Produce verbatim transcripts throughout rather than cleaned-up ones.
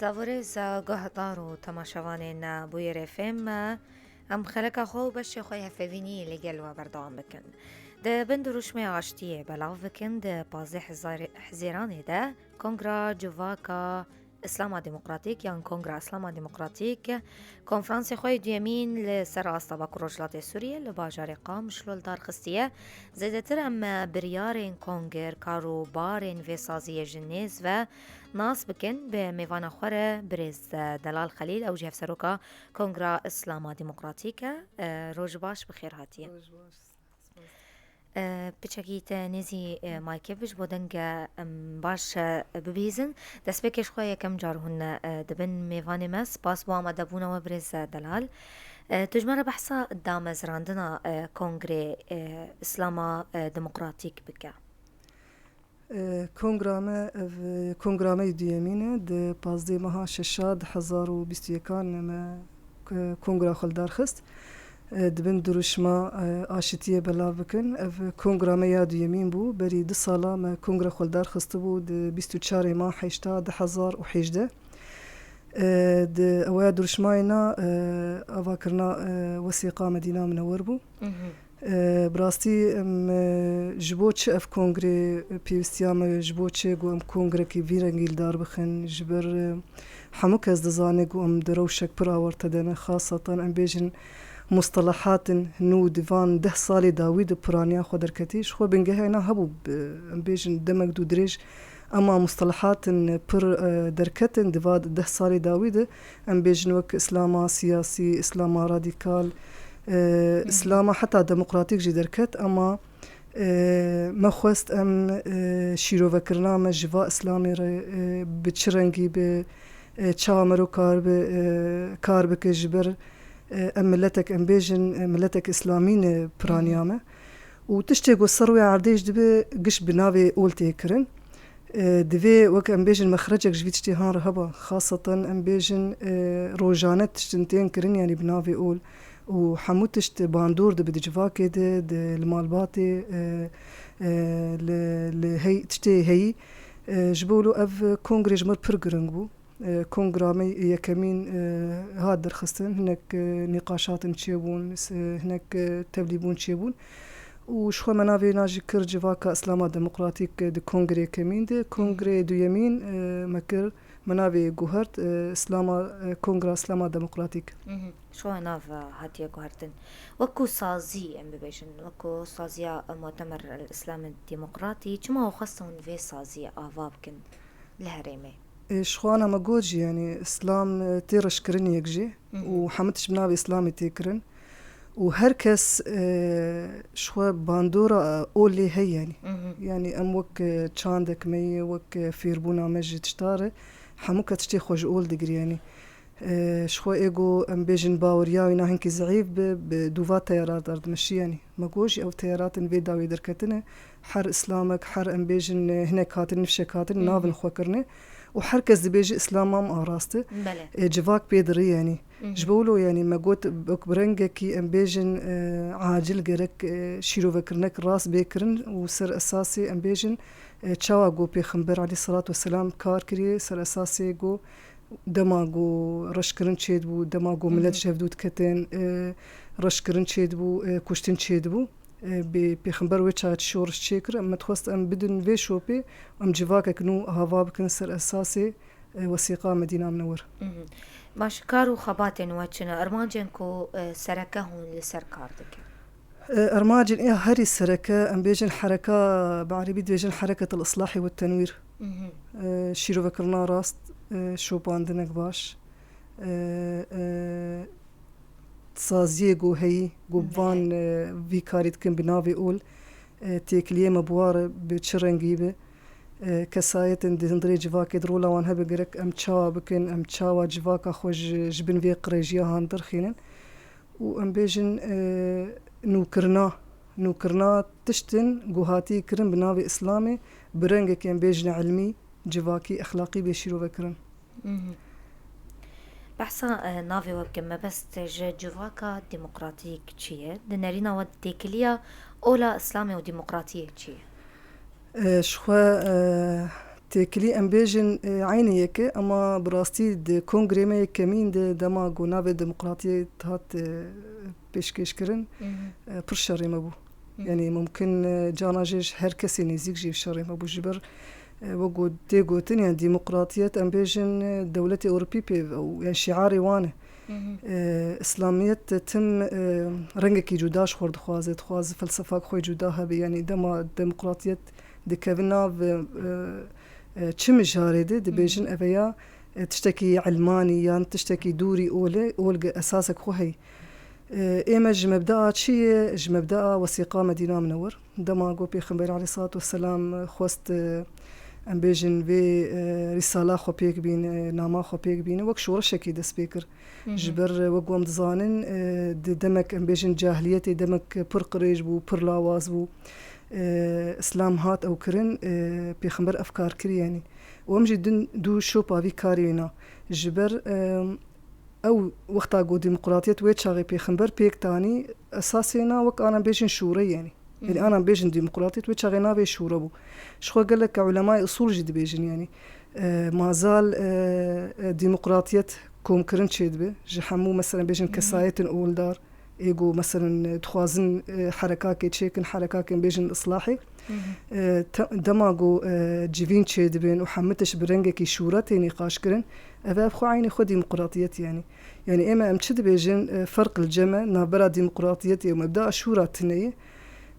Lavorêza guhdar û temaşevanên Bûyerê F M, em xeleka xwe û beşê xwe hevpeyvînî li gel we berdewam bikin. Di bin dirûşmê aştiyê belav bikin, di pazdeh Hizar-, Hizêranê de Kongra Civaka Îslama Demokratîk yan Kongra Îslama Demokratîk konferansê xwe yê duyemîn li ser asta Bakur Rojhilatê Sûriyê li bajarê Qamişlo li dar xistiye. Zêdetir em biryarên konger, kar û barên vê saziyê ji nêz ve nas bikin, bi mêvana xwe re birêz Delal Xelîl, ew jî hevseroka Kongra Îslama Demokratîk e. E, roj baş, bi xêr hatiye. Roj baş. Spas. E, piçekî te nêzî, e, maykê bi, ji bo denge em baş, e, bibihîzin. Destpêkê ji xwe yekem car hûn, e, dibin mêvanê me. Spas bo amadebûna we, birêz Delal. E, tu ji me re behsa damezrandina, e, Kongrê, e, Îslama, e, Demokratîk bike. E, kongra me, ev, e, kongra me yê duyemîn e. Di pazdeh meha şeşa du hezar û bîst û yekan me, e, kongra xwe li dar xist. E, di bin dirûşma, e, aşitiyê belav bikin. Ev kongra me ya duyemîn bû. Berî du sala me kongra xwe li dar xistibû di bîst û çarê ma heşta du hezar û hejdeh. E, di eweya dirûşmayê na, e, avakirina, e, wesîqa Medîna Minewwer bû. Mhm. E, bi rastî em, e, ji bo çi ev kongrê pêwîstiya me, ji bo çi got em kongrekî vî rengî li dar bixin, ji ber, e, hemû kes dizane got em di rewşek pir awarte de ne, xasatan em bêjin mustelehatin nû di van deh salê dawî de piraniya xwe derketî. Ji xwe bingehê na hebû, bi, em bêjin demek dû dirêj, ema mustelehatin pir, e, derketin di va deh salê dawî de, em bêjin wek Îslama siyasî, Îslama radîkal, e, Îslama heta demokratîk jî derket, ema, e, me xwest em, e, şîrovekirina me ji va Îslamê re, e, bi çi rengî, bi, e, çawa mero kar bi, e, kar bike, ji ber, e, em miletek, em bêjin, e, miletek Îslamî ne piraniya me. Û tiştê ku ser wê erdê jî dibe giş bi navê ol tê kirin. E, divê wek em bêjin mexrecek ji vî tiştê han re heba. Xaseten em bêjin, e, rojane tiştin tên kirin, yanî bi navê ol. Û hemû tişt bandor dibe di civakê de, di, li malbatê, e, e, li, li hey, tiştê heyî. E, ji bo wilo ev kongrê ji mir pir giring bû. E, kongra me yekemîn, e, hat derxistin, hinek, e, nîqaşatin çêbûn, s-, hinek, e, tevlîbûn çêbûn. Û ji xwe me navê na jî kir Civaka Îslama Demokratîk, e, di kongrê yekemîn de. Kongrê duyemîn, e, me kir, me navê guhert, e, Îslama, e, Kongra Îslama Demokratîk. Mhm. Ji xwe nav, e, hatiye guhertin. Wekû sazî, em bibêjin, wekû saziya Mutemer el Îslam Demokratî, çima xwestin vê saziyê ava bikin li herêmê? E, ji xwe ana me got jî, yanî Îslam, e, tê reşkirinê yek jî Mhm. û hemû tişt bi navê Îslamê tê kirin û her kes, e, ji xwe bandora, e, olê heye, yanî. Mhm. Yanî em wek, e, çandek me ye, wek, e, fêrbûna me ji tişta re, hemû kes tiştê xwe ji ol digire, yanî. E, ji xwe ê ku em bêjin baweriya wî na hinkî zeîf bi, bi dûva teyara derdimeşî, yanî. Me got jî ew teyaratin vê dawî derketine. Her Îslamek, her em bêjin, e, hinek hatin, nifşek hatin, Hı hı. navin xwe kirine. Û her kes dibêje Îslama em araste. Belê. E, civak pê dirê, yanî. Hı hı. Ji bo wilo, yanî, me got, wek bi rengekî em bêjin, e, acil gerek, e, şîrovekirinek rast bê kirin û ser esasê em bêjin, e, çawa got Pêxember aleyhisselatu vesselam kar kiriye, ser esasê got dema got reşkirin çêdibû, dema got Hı hı. milet ji hev dû diketin, e, reşkirin çêdibû, e, kuştin çêdibû. E, bê Pêxember wê çawa şoriş çêkir, em me dixwest em bidin vê şopê, em civakek nû hava bikin ser esasê, e, wesîqa Medîna Minewwer. Mhm. Baş, kar û xebatên we çi ne? Armancên ku, e, sereke hûn li ser kar dikin? E, armancên ê herî sereke, em bêjin hereka, bi erebî dibêjin hereketel islahî we tenwîr. Mhm. E, şîrovekirina rast, e, şopandinek baş. E, e, saziyê ku heyî, ku Belê. van, e, vî karî dikin bi navê ol, e, têkiliyê me bi wa re bi çi rengî be, e, kesayetên di hundirê civakê de rola wan hebe gerek em çawa bikin, em çawa civaka xwe ji, ji bin vê qirêjiya han derxînin û em bêjin, e, nûkirina, nûkirina tiştin ku hatî kirin bi navê Îslamê bi rengekê em bêjin ilmî, civakî, exlaqî bê şîrove kirin. Mhm. Behsa, e, navê we bikim, mebest ji civaka demokratîk çi ye? Di nerîna we têkiliya ola Îslamê û demokratiyê çi ye? E, ji xwe, e, Têkilî em bêjin, e, eynî yek e, ema bi rastî di kongrê me yekemîn de dema ku navê demokratiyê hat, e, pêşkêşkirin, Mhm. e, pir şerê me bû. Mhm. Yanî mumkin, e, cana jê ji her kesê nêzîk jî şerê me bû. Ji ber, e, wek ku tê gotin, yani demokratiyet em bêjin, e, dewletê Ewropî pê ve û yani şiarê wan e. Mhm. E, Îslamiyet tim, e, rengekî cuda ji xwe dixwaze, dixwaze felsefak xwe cuda hebe. Yani dema demokratiyet dikevin nav, e, e, çi mijarê de dibêjin Mhm. eve ya, e, tiştekî ilmanî yan tiştekî dûrî ol e, ol gi esasek xwe heye. E, ê me ji mebdaa çi ye? Ji mebdaa Wesîqa Medîna Minewwer. Dema ku Pêxember aleyhissalatu vesselam xwest, e, em bêjin vê, e, rîsala xwe pêk bîne, e, nama xwe pêk bîne, wek şoreşekî dest pê kir. Mhm. Ji ber, e, wek ku em dizanin, e, di demek em bêjin cahiliyetê demek pir qirêj bû, pir lawaz bû. E, Îslam hat ew kirin, e, Pêxember ev kar kir, yanî. Û em jî din dû şopa vî karê wê na. Ji ber, e, ew wexta ku demokratiyet wê çaxê Pêxember pêk tanî, esasê na wek ana bêjin şûre, yanî. Yanî Mhm. ana bêjin demokratiyet wê çaxê navê şûre bû. Ji xwe gelek ulemayê usul jî dibêjin, yanî. E, mazal, e, e, demokratiyet komkirin çêdibe. Ji hemû, meselen, bêjin Mhm. kesayetên oldar, ê ku, meselen, dixwazin, e, herekakê çêkin, herekakên bêjin islahê. Mhm. E, te-, dema ku, e, civîn çêdibin û hemû tişt bi rengekî şûre tê nîqaşkirin, ev, ev xwe eynî xwe demokratiyet, yanî. Yanî ê me em çi dibêjin, e, ferq li cem e, navbera demokratiyetê û mebdaa şûra tune ye.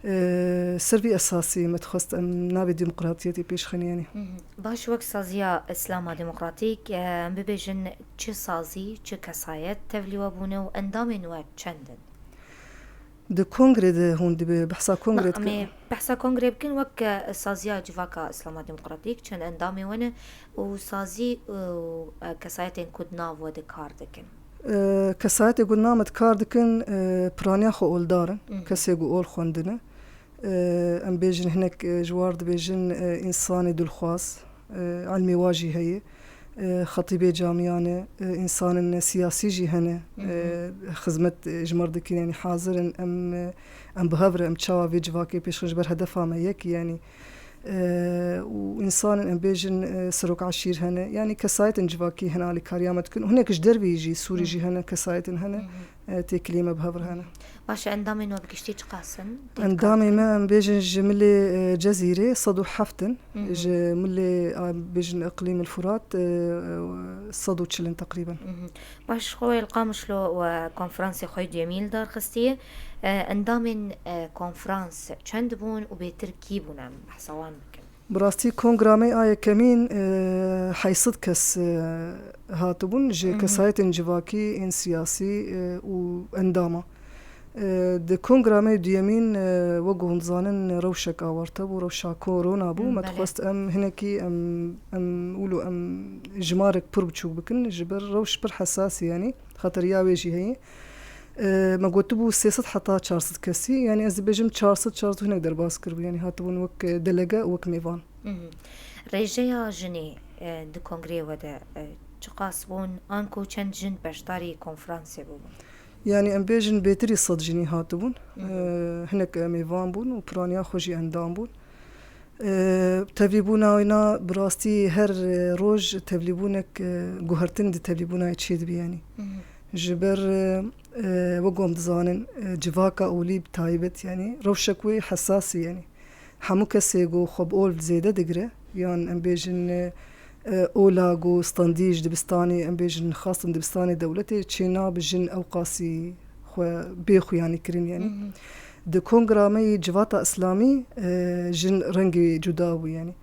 E, ser vî esasî me dixwest em navê demokratiyetê pêş xin, yanî. Mhm. Baş, wek saziya Îslama Demokratîk, e, em bibêjin çi sazî, çi kesayet tevlî we bûne û endamên we çend in? Di kongrê de hûn dibê behsa kongrê Na, dikin? Em ê behsa kongrê bikin, wek, e, saziya Civaka Îslama Demokratîk çend endamê we ne û sazî û, e, kesayetên ku di nav we de kar dikin? E, kesayetê ku di nav me de kar dikin, e, piraniya xwe oldar in, Mhm. kesê ku ol xwendine. E, em bêjin hinek, e, ji war dibêjin, e, însanê dilxwaz, e, ilmê wa jî heye. E, xetîbê camiyan e, e, însanên siyasî jî hene. Hı hı. E, xizmet, e, ji me re dikin, yanî hazir in, em, e, em bi hev re, em çawa vê civakê pêşxin ji ber hedefa me yek, yanî, e, û însanên em bêjin, e, serok eşîr hene, yanî kesayetên civakî hene alîkariya me dikin. Hinek ji dervî jî, Sûrî Hı. jî hene, kesayetên hene. Hı hı. E, têkiliyê me bi hev re hene. Baş e, endamên we bi giştî çiqas in? Tê Endamê dikar me, em bêjin, ji milê, e, Cezîrê sed û heft in. Hı hı. Ji milê, a, bêjin Iqlîm el Furat, e, sed û çil in teqrîben. Hı hı. Baş, xwe wê li Qamişlo we konferansê xwe yê duyemîn li dar xistiye. E, endamên, e, konferans çend bûn û bêtir kî bûn, em behsa wan bikin? Bi rastî kongra me a yekemîn, e, heyşt sed kes, e, hatibûn ji Hı hı. kesayetên civakî, ên siyasî, e, û endama. E, di kongra me duyemîn, e, wek hûn dizanin, rewşek awarte bû, rewşa korona bû. Hı, Me belê. dixwest em hinekî em, em wilo em jimarek pir biçûk bikin, ji ber rewş pir hesas e, yanî xeteriya wê jî heye. E, me gotibû sê sed heta çar sed kesî, yanî ez dibêjim çar sed, çar sed û hinek derbas kiribû, yanî hatibûn wek, e, delege û wek mêvan. Hı hı. Rêjeya jinê, e, di kongreyê we de, e, çiqas bûn, anku çend jin beşdarî konferansê bûbûn? Yanî em bêjin bêtirî sed jinî hatibûn. Hı hı. E, hinek, e, mêvan bûn û piraniya xwe jî endam bûn. E, tevlîbûna wêna bi rastî her, e, roj tevlîbûnek, e, guhertin di tevlîbûnayê çêdibe, yanî. Hı hı. Ji ber, e, e, wek ku em dizanin, e, civaka olî bi taybet, yanî rewşek wê hesas e, yanî. Hemû kesê ku xwe bi ol zêde digire, yan em bêjin, e, e, ola ku standî ji dibistanê, em bêjin xastin dibistanê dewletê, çênabe jin ewqasî xwe bê xuyanî kirin, yanî. Hı hı. Di kongra me yê Civata Îslamî, e, jin rengê cuda bû, yanî.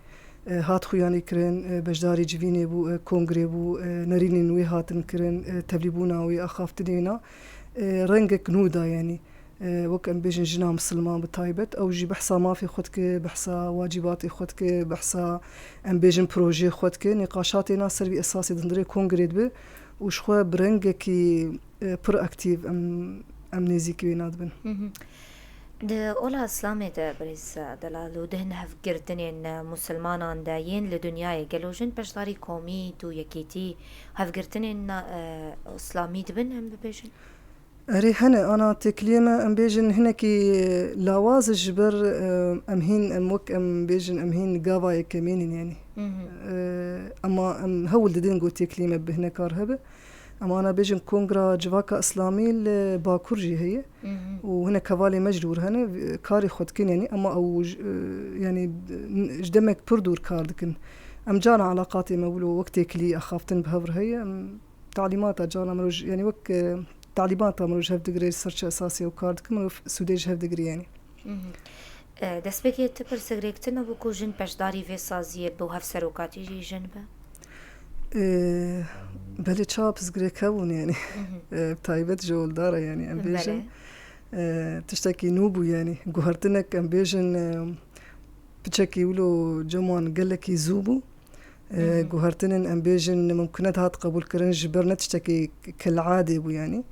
E, hat xuyanî kirin, e, beşdarî civînê bû, e, kongrê bû, e, nerînên wê hatin kirin, e, tevlîbûna wê, axaftinê wêna, e, rengek nû da, yanî. E, wek em bêjin jina misilman bi taybet, ew jî behsa mafê xwe dike, behsa wacîbatê xwe dike, behsa em bêjin projeyê xwe dike. Nîqaşatê na ser vî esasê di hundirê kongrê dibe û ji xwe bi rengekî, e, pir aktîf em, em nêzîkî wê nadibin. Hı hı. Di ola Îslamê de birêz Delal û di hin hevgirtinên musilmanan de yên li dinyayê gelo jin beşdarî komî û yekîtî hevgirtinên na-, e, Îslamî dibin, em bibêjin? Erê, hene, ana têkiliyê me, em bêjin, hinekî lawaz e ji ber, e, em hîn, em wek em bêjin, em hîn gava yekemîn in, yanî. Hı hı. E, ema em hewl didin ku têkilî me bi hinek kar hebe. Ema ana bêjin Kongra Civaka Îslamî li Bakur jî heye. Hı hı. Û hinek hevalê me jî li wir hene, karê xwe dikin, yanî, ema ew ji, e, yanî, ji demek pir dûr kar dikin. Em carna eleqatê me wilo wek têkilî axaftin bi hev re heye. Em talîmata carna mirov ji, yanî wek, e, talîmata mirov ji hev digire, ser çi esasî ew kar dikin, mirov sûdê ji hev digire, yanî. Mhm. E, destpêkê tu pirsgirêk tune bû ku jin beşdarî vê saziyê bi hevserokatî jî jin be? E, belê, çawa pirsgirêk hebûn, yanî. Mhm. E, taybet ji oldara, yanî, em bêjin. Belê. E, tiştekî nû bû, yanî. Guhertinek, em bêjin, e, piçekî wilo cem wan gelekî zû bû. E, Hı hı. Guhertinên, em bêjin, mimkune dihat qebûlkirin ji ber ne tiştekî kel'adê bû, yanî.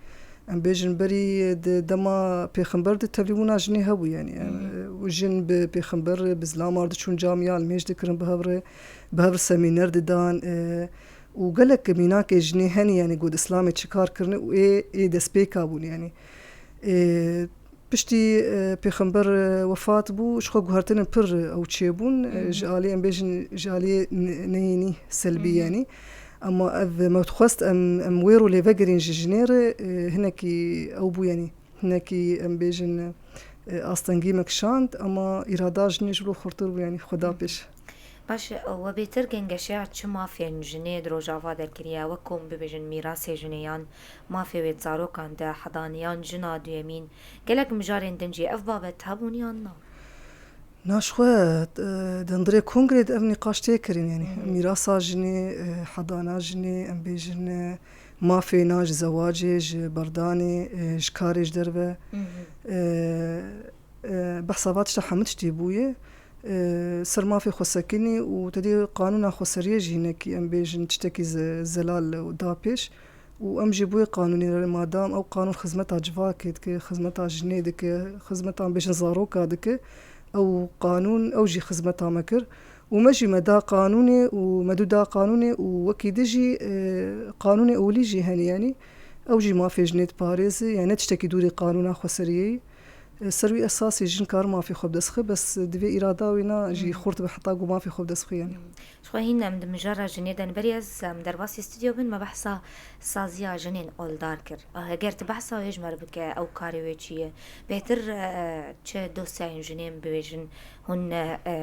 Em bêjin berî di dema pêxember de tevlîbûna jinê hebû, yanî. Hı hı. Em, û jin bi pêxember, bi zilamar diçûn camiya, limêj dikirin bi hev re, bi hev re semîner didan, e, û gelek mînakê jinê hene, yanî, ku di Îslamê çi kar kirine û ê, ê destpêka bûn, yanî. E, Piştî, e, pêxember, e, wefat bû, ji xwe guhertinên pir, e, ew çêbûn, e, Hı hı. ji alî, em bêjin, ji alî ne-, neyînî, selbî, Hı hı. yanî. Ema ev me dixwest em, em wê rolê vegerîn ji jinê re, e, hinekî ew bû, yanî hinekî, em bêjin, e, astengî me kişand, ema îrada jinê ji bo xurtir bû, yanî xwe da Hı hı. pêş. Baş e, we bêtir gengeşeya çi mafên jinê di Rojava de kiriye, wek ku em bibêjin mîrasê jinê yan mafê wê di zarokan de, hedaniyan jina duyemîn, gelek mijarên din jî ev babet hebûn yan na? Na, ji xwe, e, di hundirê kongrê de ev nîqaş tê kirin, yanî Hı hı. mîrasa jinê, e, hedana jinê, em bêjin, e, mafê na ji zewacê, ji berdanê, e, ji karê ji derve. Hı hı. E, e, behsa va tişta hemû tiştî bûye. E, ser mafê xwesekinî û tedê qanûna xweseriyê jî hinekî, em bêjin, tiştekî ze-, zelal da pêş. Û em jî bi wê qanûnê re, madam ew qanûn xizmeta civakê dike, xizmeta jinê dike, xizmeta, em bêjin, zaroka dike, ew qanûn, ew jî xizmeta me kir. Û me jî me da qanûnê û me dû da qanûnê û wekî di jî, e, qanûnê olî jî hene, yanî ew jî mafê jinê diparêze, yanî ne tiştekî dûrî qanûna xweseriyê ye. E, ser wî esasî jin kar mafê xwe bi dest xibe, bes divê îrada wî na jî Hı. xurt be heta ku mafê xwe bi dest xibe, yanî. Hı. Ji xwe hîn em di mijara jinê de, berî ez, em derbasî stûdyo bin, me behsa saziya jinên oldar kir. Ah, heger tu behsa wê ji me re bike, ew karê wê çi ye? Bêhtir, e, çi dosyayên jinên bibêjin, hûn, e, e,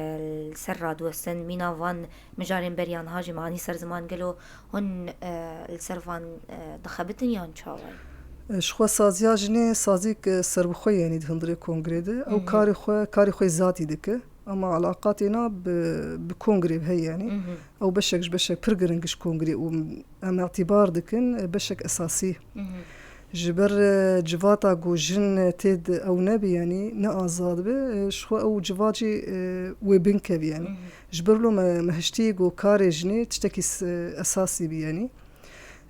li ser radiwestin, mîna van mijarên beriya niha jî me anî ser ziman, gelo hûn, e, li ser van, e, dixebitin yan çawa ye? E, ji xwe saziya jinê sazîk, e, serbixwe ye, yanî di hundirê kongrê de. Ew Hı hı. karê xwe, karê xwe zatî dike. Ema eleqatê na bi, bi kongrê heye, yanî. Hı hı. Ew beşek ji beşek pir giring ji kongrê û em îtîbar dikin, e, beşek esasî. Hı hı. Ji ber, e, civata ku jin tê de ew nebî, yanî ne azad be, e, ji xwe ew civat jî, e, wê bin kevî, yanî. Hı hı. Ji ber lo me, me hiştî ku karê jinê tiştekî s-, esasî bî, yanî.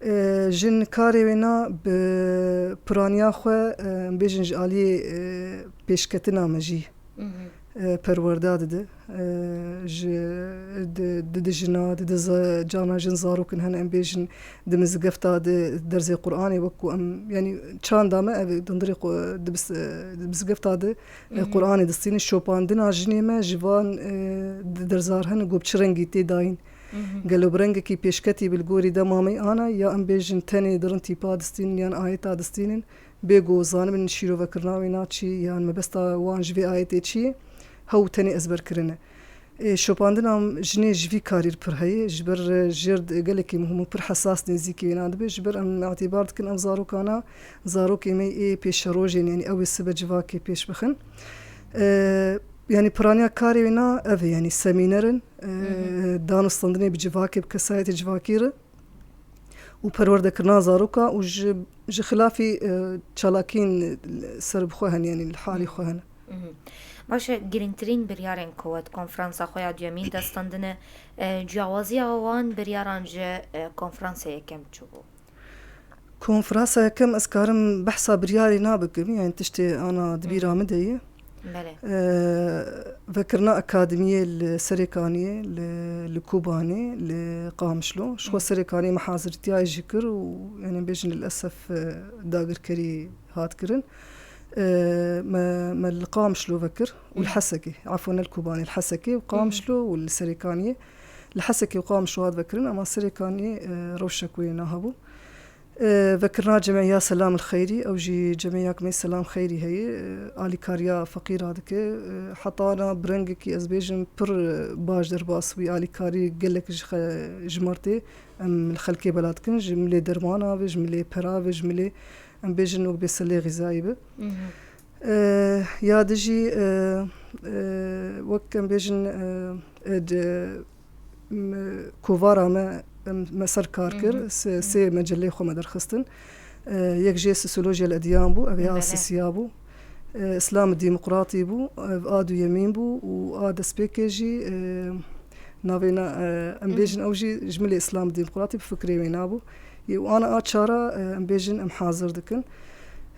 E, jin karê wê na bi piraniya xwe, e, em bêjin ji aliyê, e, pêşketina me jî, Hı hı. e, perwerda dide. E, ji, di, di, di jina, di, di za-, cana jin zarok in hene, em bêjin di mizgefta de derzê Qur'anê, wek ku em, yanî çanda me ev dindirê xwe di bis-, di mizgefta de, e, Hı hı. Qur'anê distînin. Şopandina jinê me ji van, e, di derzar hene ku bi çi rengî tê dayîn. Mhm. Gelo bi rengekî pêşketî bi li gorî dema me ana, ya em bêjin tenê di rind tîpa distînin yan ayeta distînin, bê ku zanibin şîrovekirina wê na çi, yan mebesta wan ji vê ayetê çi ye, hew tenê ezber kirine. Ê, şopandina jinê ji vî karî pir heye, ji ber, e, jêr gelekî muhim û pir hesas nêzîkî wêna dibe, ji ber em îtîbar dikin ev zarokana, zarokê me ê pêşerojên, yanî ew ê sibe civakê pêş bixin. E, yanî piraniya karê wê na ev e, yanî semîner in, e, Hı hı. dan û standinê bi civakê, bi kesayetê civakî re û perwerdekirina zaroka û ji, ji xilafî, e, çalakiyên serbixwe hene, yanî li halî Hı. xwe hene. Mhm. Baş e, girîngtirîn biryarên ku we di konferansa xwe ya duyemîn de standine, e, ciyawaziya wan biryaran ji, e, konferansa yekem çi bû? Konferansa yekem ez karim behsa biryarê nabikim, yani tiştê ana di bîra Hı. min de ye. Belê. E, vekirina akademiyê li Serêkaniyê, li, li Kobanê, li Qamişlo. Ji xwe Hı. Serêkaniyê me hazirtiyayê jî kir û, yani bêjin lilesef, e, dagirkerî hat kirin. E, me, me li Qamişlo vekir û li Hı. Hesekê. Efwen, ne li Kobanê, li Hesekê û Hı. Qamişlo û li Serêkaniyê. Li Hesekê xwe em şuhat vekirin, ema Serêkaniyê, e, rewşek wê niha bû. E, vekirina Cemiya Selam el Xeyrî, ew jî cemiyek me Selam Xeyrî heye, e, alîkariya feqîra dike. E, heta ana bi rengekî ez bêjim pir, e, baş derbas wî alîkarî gelek ji xe-, ji mertê em li xelkê bela dikin, ji milê dermana ve, ji milê pera ve, ji milê em bêjin wek bê selê xîzayî be. E, ya di jî, e, e, wek em bêjin, e, e, di, m-, kovara me, em, me ser kar kir, Hı hı. se-, Hı. sê meceleyê xwe me derxistin. E, yek jê Sosyolojiya el Edyan bû, ev ya Belê. Sisiya bû. E, Îslam Demokratî bû, ev a duyemîn bû û a destpêkê jî, e, navê na, e, em Hı hı. bêjin ew jî ji milê Îslam Demokratî bi fikrê wê nabû. Yê û ana a çara, e, em bêjin em hazir dikin.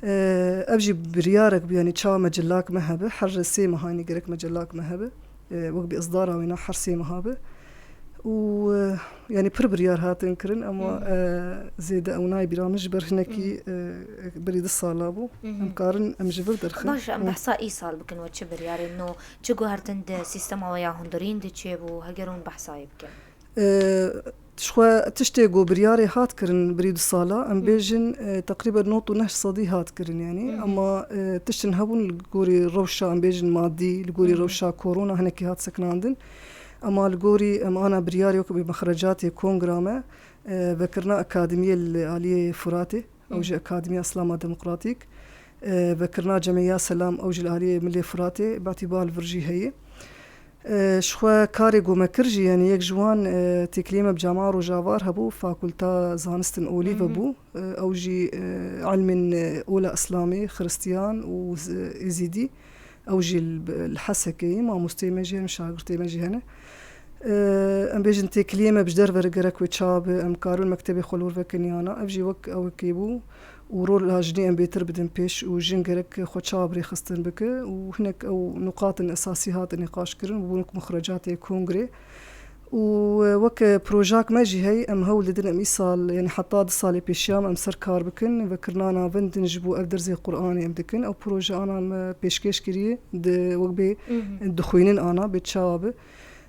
E, ev jî biryarek bû, yanî çawa mecelak me hebe, her sê mehanî gerek mecelak me hebe. E, wek bi îzdara wêna her sê meha be. Û, e, yanî pir biryar hatin kirin, ema, Hı hı. e, zêde ew nayê bîra min ji ber hinekî, Hı hı. e, berî du sala bû. Hı hı. Em karin em ji vir derxin. Baş, em Hı. behsa îsal bikin, we çi biryarên nû, çi guhertin di sîstema we ya hundirîn de çêbû, heger hûn behsa wê bikin. E, ji xwe tiştê ku biryarê hat kirin berî du sala, em Hı. bêjin, e, teqrîben nod û neh sedî hat kirin, yanî. Hı hı. Ema, e, tiştin hebûn li gorî rewşa, em bêjin madî, li gorî Hı hı. rewşa korona hinekî hat sekinandin. Ema li gorî em ana biryarê wek bi mexrecatê kongra me, e, vekirina akademiyê li aliyê Furatê, ew Hı. jî Akademiya Îslama Demokratîk, e, vekirina Cemiya Selam, ew jî li aliyê Milê Furatê, bi îtîbar li vir jî heye. E, ji xwe karê ku me kir jî, yanî yek ji wan, e, têkiliyê me bi Camia Rojava re hebû, Fakulta Zanistin Olî Hı hı. vebû. E, ew jî, e, ilmên, e, ola Îslamê, Xiristiyan û z-, Êzîdî. Ew jî li, li Hesekê ye, mamosteyê me jî hene, şagirtê me jî hene. E, em bêjin têkiliyê me bi ji derve re gerek wê çawa be, em karin mektebê xwe li wir vekin ya na. Ev jî wek ewekê bû. Û rola jinê em bêtir bidin pêş û jin gerek xwe çawa bi rêxistin bike û hinek ew nuqatin esasî hatin nîqaş kirin û bûn wek muxrecatê kongrê. Û, e, wek projak me jî heye, em hewl didin em îsal, yanî heta du salê pêşiya me em ser kar bikin, vekirina navendin ji bo ev derzê Qur'anê em dikin. Ew proje ana me pêşkêş kiriye, di wek bê Hı hı. dixwînin ana, bê çawa be.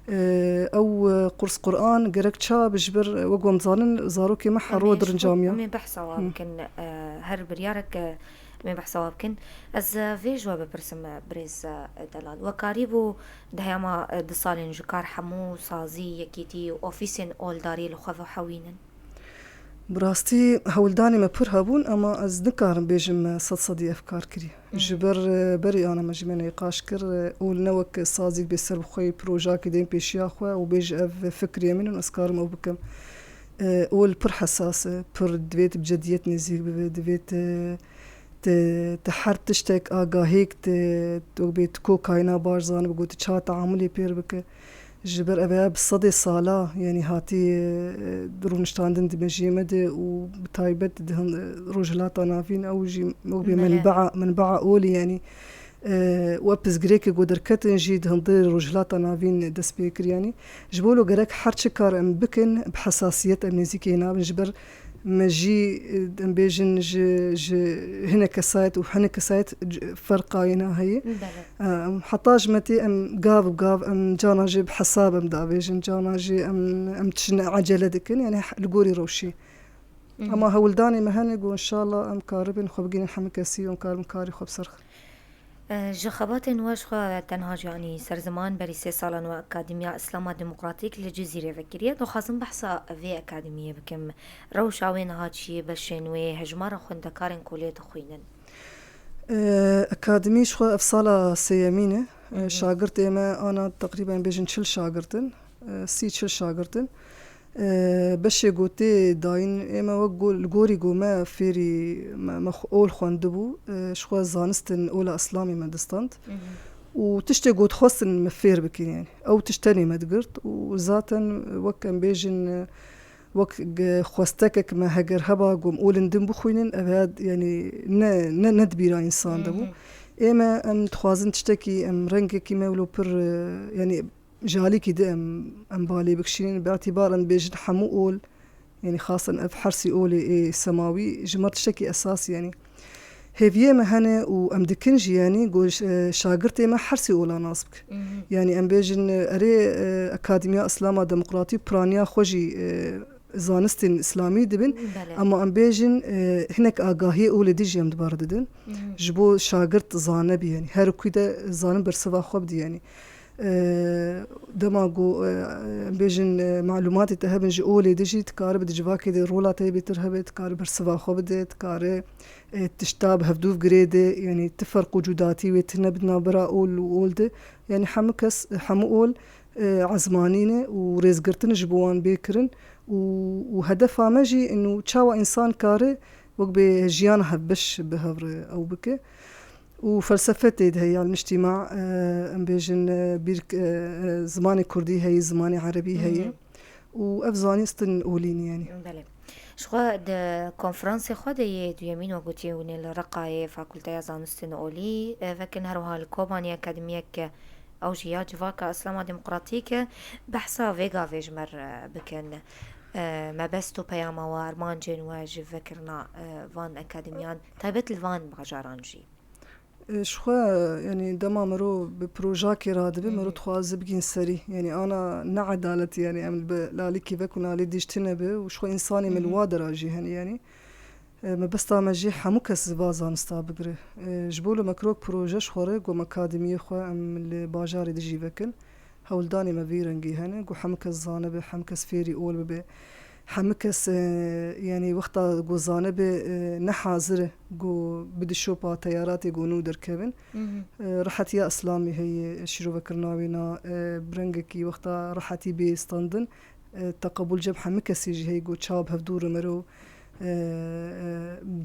E, ew, e, qurs Qur'an gerek çawa be ji ber, e, wek em zanin, zarokê me her roj Em ê ji xwe, dirincamiya. Em ê behsa wa Hı. bikin, e, her biryarek, e, em ê behsa wa bikin. Ez, e, vê ji we bipirsim, e, birêz, e, Delal. We karîbû di heyama, e, du salên ji kar hemû sazî, yekîtî û ofîsên oldarî li xwe ve hewînin? Bi rastî hewldanê me pir hebûn, ema ez nikarim bêjim me sed sedî ev kar kiriye. Hı. Ji ber, e, berî ana me jî me nîqaş kir, e, ol ne wek sazîk bê serbixwe yê, projakê dên pêşiya xwe û bêje ev fikrê min in, ez karim ew bikim. E, ol pir hesas e, pir divê tu bi cediyet nêzîk bibe, divê tu, tu, tu her tiştek agahêk tu, tu bê tu ko kayna baş zanibe, ku tu çawa teamulê pêr bike. Ji ber ev ya bi sedê sala, yanî hatî, e, rûniştandin di mejiyê me de û bi taybet di hin-, Rojhilata Navîn ew jî wek bê Belê. menbaa, menbaa olî, yanî, e, û ev pirsgirêkê ku derketin jî di hundirê Rojhilata Navîn dest pê kir, yanî. Ji bo lo gerek her çi kar em bikin, bi hesasiyet em nêzîkê nabin, ji ber me jî, e, em bêjin ji, ji hinek kesayet û hinek kesayet c-, ferqa wêna heye. Belê. Em, heta ji me tê em gav bi gav, em cana jî bi hesab em davêjin, cana jî em, em tiştine ecele dikin, yanî he-, li gorî rewşê. Mhm. Ema hewldanê me hene ku înşallah em karibin xwe bigihînin hemû kesî û em karibin karê xwe bi ser xin. E, ji xebatên we ji xwe tenha jî anî ser ziman, berî sê salan we Akademiya Îslama Demokratîk li Cizîrê vekiriye. Dixwazim behsa vê akademiyê bikim. Rewşa wê niha çi ye, beşên wê, hejmara xwendekarên ku lê dixwînin? E, akademî ji xwe ev sala sêyemîn e. E, Hı hı. Şagirtê me ana teqrîben bêjin çil şagirt in. E, sî çil şagirt in. E, beşê ku tê dayîn ê me wek go-, li gorî ku me fêrî me, me xwe ol xwendibû, e, ji xwe zanistin ola Îslamê me distand. Hı hı. Û tiştê ku dixwestin me fêr bikin, yani. Ew tişt tenê me digirt û zaten wek em bêjin, e, wek ge-, xwestekek me heger heba ku em olên din bixwînin, ev ya, yanî ne, ne, ne di bîra însan de bû. Hı hı. Ê me em dixwazin tiştekî, em rengekî me wilo pir, e, yanî ji alîkî di em, em balê bikişînin. Bi îtîbar em bêjin hemû ol, yanî xasen ev hersî olê ê semawî, ji me tiştekî esasî, yanî. Hêviyê me hene û em dikin jî, yanî ku ş-, e, şagirtê me her sê ola nas bikin. Yanî em bêjin, e, erê, e, Akademiya Îslama Demokratî piraniya xwe jî, e, zanistên Îslamî dibin. Belê. Ema em bêjin, e, hinek agahiyê olê din jî em dibar didin. Ji bo şagirt zane bî, yanî her kû de zanin bersiva xwe bidî, yanî. E, dema ku, e, em bêjin, e, malûmatê te hebin ji olê de jî, dikare bi di civakê de rola te yê bêtir hebe, dikare bersiva xwe bide, dikare, e, tişta bi hevdûv girê de, yanî ti ferq û cudatî wê tune bi navbera ol û ol de. Yanî hemû kes, hemû ol, e, ezmanî ne û rêzgirtin ji bo wan bê kirin û, û hedefa me jî ino çawa însan kare wek bê jiyana hevbeş bi hev re ew bike. Û felsefe tê de heye, ya niştîma, e, em bêjin, e, bîr, e, e, zimanê kurdî heye, zimanê erebî heye. Û ev zanîstin olî ne, yanî. Belê. Ji xwe di konferansê xwe de yê duyemîn we gotî hûn ê li Reqayê Fakulteya Zanistên Olî, e, vekin, her wiha li Kobanê akademiyek, e, ew jî ya Civaka Îslama Demokratîk, e, behsa vê gavê ji me re bikin. E, mebest û peyama we, armancên we ji vekirina, e, van akademiyan, taybet li van bajaran jî. E, ji xwe, yanî dema mero bi projakê radibe, mero dixwaze bigihîn serî. Yanî ana ne edaletî, yanî em li bi lalîkî vek û lalî dîj tune be û ji xwe însanê me li wa dera jî hene, yanî. E, mebesta me jî hemû kes va zanista bigire. E, ji bo li me kirok proje ji xwe re, ku em akademiyê xwe em li bajarê de jî vekin. Hewldanê me vî rengî hene, ku hemû kes zanibe, hemû kes fêrî ol bibe. Hemû kes, e, yanî wexta ku zanibe, e, ne hazir e ku bide şopa teyaratê ku nû derkevin. E, rehetiya Îslamê heye, şîrovekirina wêna, e, bi rengekî wexta rehetî bê standin, e, teqebûl cem hemû kesî jî heye ku çawa bi hevdû re mero, e, e,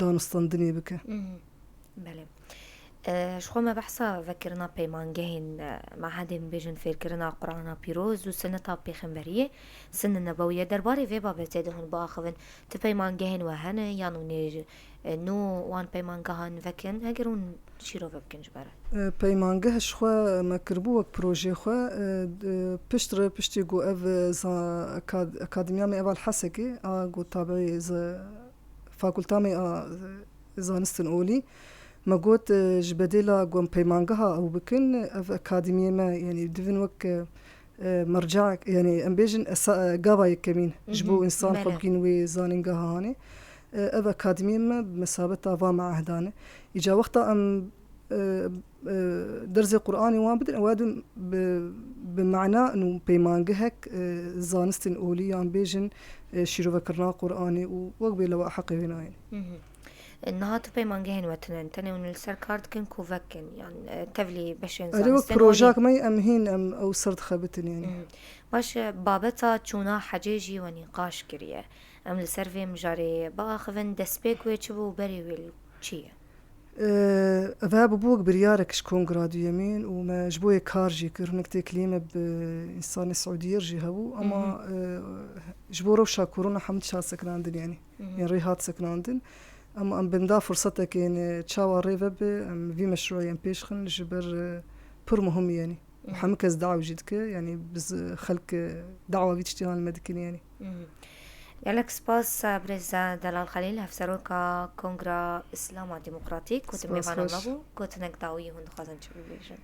danûstandinê bike. Belê. E, ji xwe me behsa vekirina peymangehên, e, mehedên bêjin fêrkirina Qur'ana Pîroz û Sineta Pêxemberiyê, Sinne Nebewiyê, derbarê vê babetê de hûn biaxivin. Ti peymangehên we hene yan hûn ê, e, nû wan peymangehan vekin, heger hûn şîrove bikin ji me re? E, peymangeh ji xwe me kiribû wek projeyê xwe, e, d-, pişt re, piştî ku ev, e, za-, akad-, akademiya me Eval Hesekê, a ku tabiî z-, fakulta me a, e, zanistin olî, me got, e, ji bedêla ku em peymangeha ew bikin, ev akademiyê me, yanî divin wek, e, e, merceek, yanî em bêjin esa-, e, gava yekemîn ji bo însan xwe bigîn wê zanîngeha hanê. E, ev akademiyê me bi mesabeta va meehdan e. Îca wexta em, e, e, dersê Qur'anê wan bidin, ew din bi, bi mana û peymangehek, e, zanistên olî yan bêjin, e, şîrovekirina Qur'anê û wek bê lewa heqê wê nayên. Niha tu peymangehên we tune ne, tenê hûn li ser kar dikin ku vekin, yan, e, tevlî beşên Erê wek zanistên projak olî? Me em hîn em ew ser dixebitin, yanî. Baş e, babeta çûna hecê jî we nîqaş kiriye. Em li ser vê mijarê biaxivin, destpêk wê çi bû û berê wê li çi ye? E, ev bûbû wek biryarek ji kongra duyemîn û me ji bo yê kar jî kir. Hinek têkiliyê me bi însanê Siûdiyê re jî hebû, ama, e, ji bo rewşa korona hemû tişt hat sekinandin, yanî. Yên rê hat sekinandin. Em, em binda firsetekê ne, çawa rê vebe, em vî meşrûyê em pêş xin, ji ber, e, pir muhim, yanî. Û hemû kes dawa jî dike, yanî biz, e, xelk, e, dawa vî tiştiyan li me dikin, yanî. Gelek spas, e, birêz, e, Delal Xelîl, hevseroka Kongra Îslama Demokratîk, ku tu mêvana me bû, gotinek dawî hûn dixwazin çi bibêjin?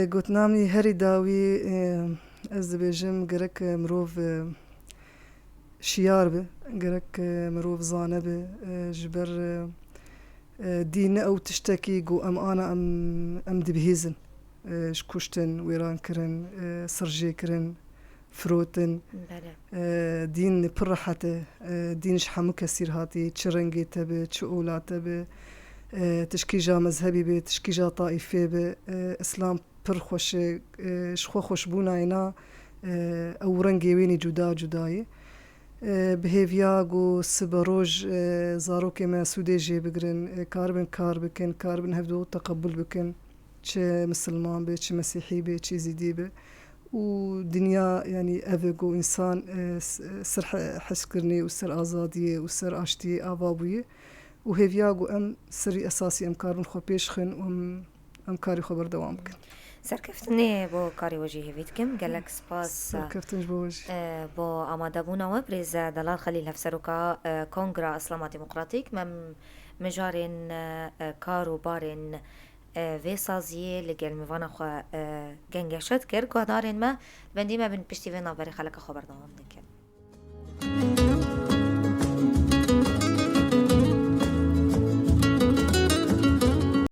E, gotina min herî dawî, e, ez dibêjim, gerek, e, mirov, e, şiyar be, gerek, e, mirov zane be, e, ji ber, e, e, dîn ne ew tiştekî ku em ana em, em dibihîzin, e, ji kuştin, wêrankirin, e, sirjêkirin, firotin. Belê. E, dîn pir rehet e. E, dîn ji hemû kesî re hatiye, çi rengê te be, çi ola te be, e, tişkîja mezhebî be, tişkîja taîfê be. E, Îslam pir xweş e, e, ji xwe xweşbûna yê na, e, ew rengê wê nî cuda cuda ye. E, bi hêviya ku sibe roj, e, zarokê me sûdê jê bigirin, e, karibin kar bikin, karibin hevdû teqebûl bikin. Çi misilman be, çi mesîhî be, çi zîdî be. Û dinya, yanî ev e ku însan, e, s-, sirh-, hezkirinê û ser azadiyê û ser aştiyê ava bûye. Û hêviya ku em serî esasî em karibin xwe pêş xin û em, em karê xwe berdewam bikin. Serkeftinê bo karê we jî hêvî dikim. Gelek spas, Serkeftin ji bo we jî. E, bo amadebûna we, birêz Delal Xelîl, hevseroka, e, Kongra Îslama Demokratîk. Mem mijarên e, e, kar û barên e, vê saziyê li gel mêvana xwe e, gengeşe dikir. Guhdarên me, bendî me bin piştî vê navberê xeleka xwe berdewam dikin.